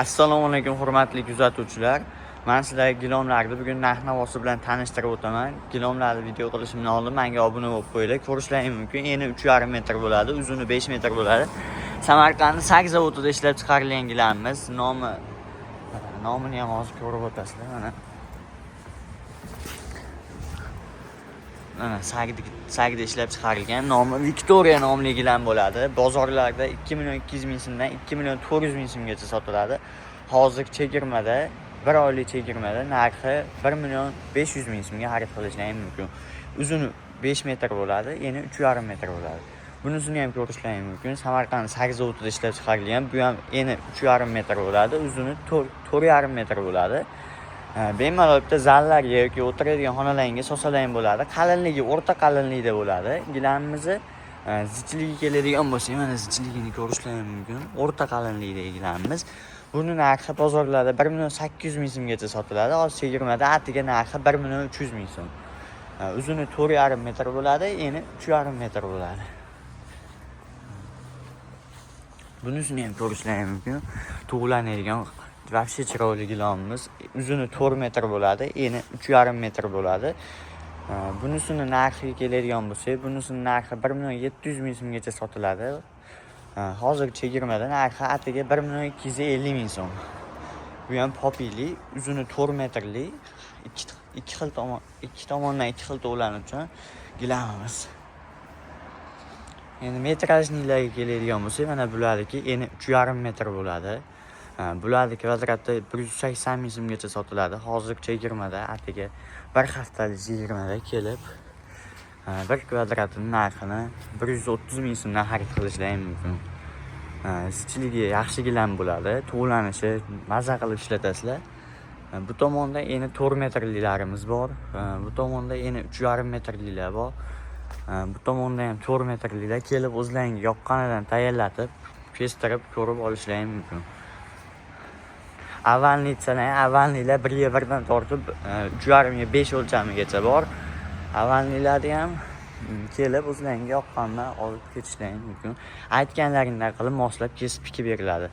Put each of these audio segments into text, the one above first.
Assalomu alaykum hurmatli kuzatuvchilar. Men sizlarga gilomlarni bugun narx-navosi bilan tanishtirib o'taman. Gilomlarni video qilishimdan oldin menga obuna bo'lib qo'yinglar. Ko'rishlaring mumkin. Eni 3,5 metr bo'ladi, uzuni 5 metr bo'ladi. Samarqandning Sak zavodida ishlab chiqarilgan gilamimiz. Nomini ham hozir ko'rib o'tasizlar mana. Mana Sagda ishlab chiqarilgan nomi Victoria nomli gilam bo'ladi. Bozorlarda 2 million 200 ming so'mdan 2 million 400 ming so'mgacha sotiladi. Hozir chegirmada, bir oylik chegirmada narxi 1 million 500 ming so'mga xarid qilishlari mumkin. Uzuni 5 metr bo'ladi, eni 3,5 metr bo'ladi. Bunisini ham ko'rishlari mumkin. Samarqand Sag zavodida ishlab chiqarilgan. Bu ham eni 3,5 metr bo'ladi, uzuni 4,5 metr bo'ladi. Bemalol bitta zallarga yoki o'tiradigan xonalarga solsalar ham bo'ladi. Qalinligi o'rta qalinlikda bo'ladi. Gilamimizni zichligi keladigan bo'lsa, mana zichligini ko'rishlari mumkin. O'rta qalinlikdagi gilamimiz. Buni narxi bozorlarda 1 million 800 ming so'mgacha sotiladi. Hozir chegirmada atiga narxi 1 million 300 ming so'm. Uzuni 4,5 metr bo'ladi, eni 3,5 metr bo'ladi. Bunisini ham ko'rishlari mumkin. To'g'lanadigan вообще chiroyli gilomimiz. Uzuni 4 metr bo'ladi, eni 3,5 metr bo'ladi. Bunisini narxiga keladigan bo'lsak, bunisini narxi 1 million 700 ming so'mgacha sotiladi. Hozir chegirmada narxi atiga 1 million 250 ming so'm. Bu ham popili, uzuni 4 metrli, ikki xil tomon, ikki tomondan ikki xil to'g'lanuvchi gilamimiz. Endi metrajnilarga keladigan bo'lsak, mana bularniki eni 3,5 metr bo'ladi. Bularni kvadratda 180 ming so'mgacha sotiladi. Hozir chegirmada atiga bir haftalik chegirmada kelib, bir kvadratining narxini 130 ming so'mdan xarid qilishlari mumkin. Zichligi yaxshi gilam bo'ladi, to'g'lanishi maza qilib ishlatasizlar. Bu tomonda eni 4 metrlilarimiz bor. Bu tomonda eni 3,5 metrlilar bor. Bu tomonda ham 4 metrlilar kelib o'zlaringga yoqqanidan tayyorlatib, kestirib ko'rib olishlari mumkin. Avalnilar 1ga 1dan tortib 3,5ga 5 o'lchamigacha bor. Avalnilarni ham kelib o'zlaringga yoqqanidan olib ketishlari mumkin. Aytganlaringdan qilib moslab kesib pikib beriladi.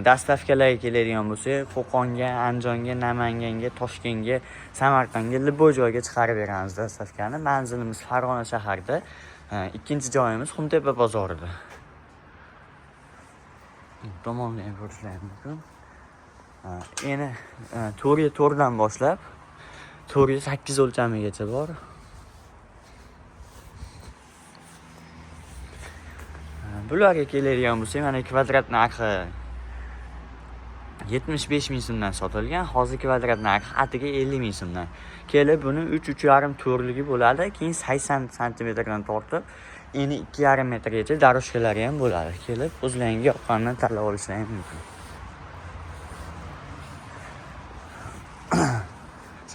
Dastavkalarga keladigan bo'lsak, Qo'qonga, Andijonga, Namanganga, Toshkentga, Samarqandga, любой joyga chiqarib beramiz dastavkani. Manzilimiz Farg'ona shahrida, ikkinchi joyimiz Xumtepa bozorida. Bu tomonni ham ko'rishlaring mumkin. Eni 4ga 4dan boshlab 4ga 8 o'lchamigacha bor. Bularga keladigan bo'lsak, mana kvadrat narxi 75 ming so'mdan sotilgan. Hozir kvadrat narxi atiga 50 ming so'mdan. Kelib buni 3, 3,5 to'rtligi bo'ladi. Keyin 80 santimetrdan tortib eni 2,5 metrgacha daroshkalari ham bo'ladi. Kelib o'zlaringga yoqqanidan tanlab olishlari mumkin.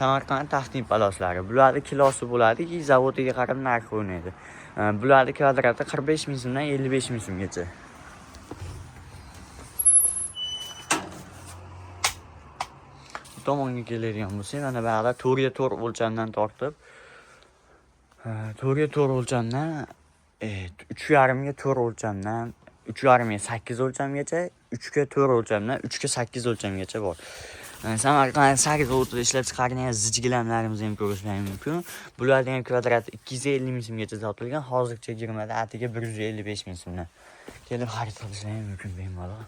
Samarqand taftin paloslari. Bularni kilosi bo'ladi, keyin zavodiga qarab narxi o'ynaydi. Bularni kvadrati 45 ming so'mdan 55 ming so'mgacha. Bu tomonga keladigan bo'lsak, mana bu yoqda 4ga 4 o'lchamdan tortib, 4ga 4 o'lchamdan, 3,5ga 4 o'lchamdan, 3,5ga 8 o'lchamgacha, 3ga 4 o'lchamdan, 3ga 8 o'lchamgacha bor. Samarqand Sak zavodida ishlab chiqarilgan zich gilamlarimizni ham ko'rishlaring mumkin. Bularning ham kvadrati 250 ming so'mgacha sotilgan. Hozir chegirmada atiga 155 ming so'mdan. Kelib xarid qilishlaring mumkin bemalol.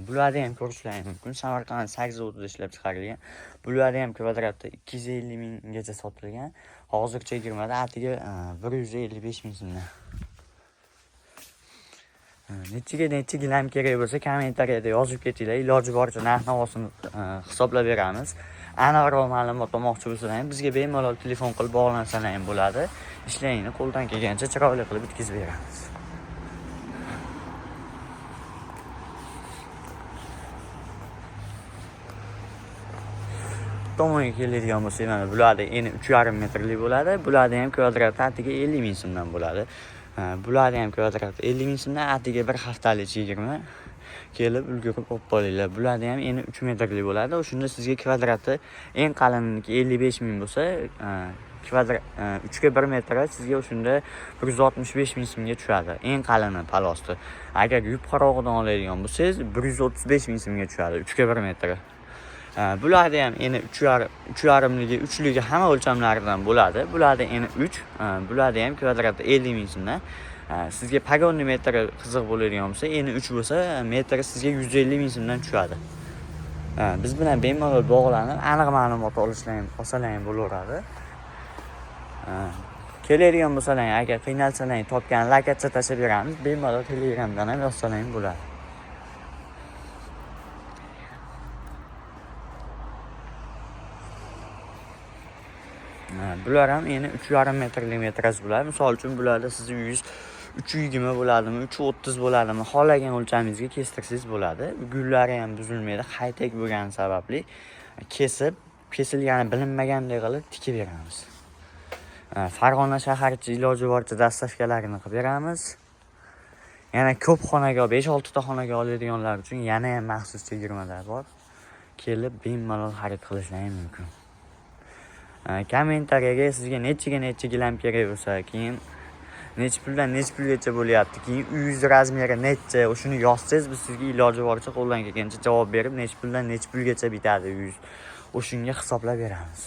Bularni ham ko'rishlaring mumkin. Samarqand Sak zavodida ishlab chiqarilgan. Bularning ham kvadrati 250 minggacha sotilgan. Hozir chegirmada atiga 155 ming so'mdan. Nechiga nechi gilam kerak bo'lsa kommentariyada yozib ketinglar. Iloji boricha narx-navosini hisoblab beramiz. Aniqroq ma'lumot olmoqchi bo'lsalar ham bizga bemalol telefon qilib bog'lansalar ham bo'ladi. Ishlaringni qo'ldan kelgancha chiroyli qilib bitkazib beramiz. Tomonga keladigan bo'lsak, mana bularni eni 3,5 metrli bo'ladi. Bularni ham kvadrati atiga 50 ming so'mdan bo'ladi. Bularni ham kvadrati 50 ming so'mdan, atiga bir haftalik chegirma kelib ulgurib olib qolinglar. Bularni ham eni 3 metrli bo'ladi. O'shunda sizga kvadrati eng qalinniki 55 ming bo'lsa, Kvadrat 3 ga 1 metri sizga o'shanda 165 ming so'mga tushadi. Eng qalini palosni. Agar yupqarog'idan oladigan bo'lsangiz, 135 ming so'mga tushadi 3 ga 1 metri. Bularda ham eni 3,5, 3,5ligi, 3ligi hamma o'lchamlaridan bo'ladi. Bularda eni 3, bularda ham kvadrati 50 ming so'mdan. Sizga погонный metri qiziq bo'ladigan bo'lsa, eni 3 bo'lsa, metri sizga 150 ming so'mdan tushadi. Biz bilan bemalol bog'lanib, aniq ma'lumot olsalar ham bo'laveradi. Keladigan bo'lsalar, agar qiynalsalar, topgan lokatsiya tashlab beramiz. Bemalol Telegramdan ham yozsalar ham bo'ladi. Bular ham eni 3,5 metrli metraj bo'ladi. Misol uchun, bularda sizni uyingiz 3,20 bo'ladimi, 3,30 bo'ladimi, xohlagan o'lchamingizga kestirsangiz bo'ladi. Gullari ham buzilmaydi, high-tech bo'lgani sababli kesib, kesilgani bilinmagandek qilib tikib beramiz. Farg'ona shahar ichi iloji boricha доставка larini qilib beramiz. Yana ko'p xonaga, 5-6 ta xonaga oladiganlar uchun yana ham maxsus chegirmalar bor. Kelib bemalol xarid qilishlari mumkin. Kommentariyaga sizga nechiga necha gilam kerak bo'lsa, keyin necha puldan necha pulgacha bo'lyapti, keyin uyingiz размер i necha, o'shani yozsangiz, biz sizga iloji boricha, qo'ldan kelgancha javob berib, necha puldan necha pulgacha bitadi uyingiz, o'shunga hisoblab beramiz.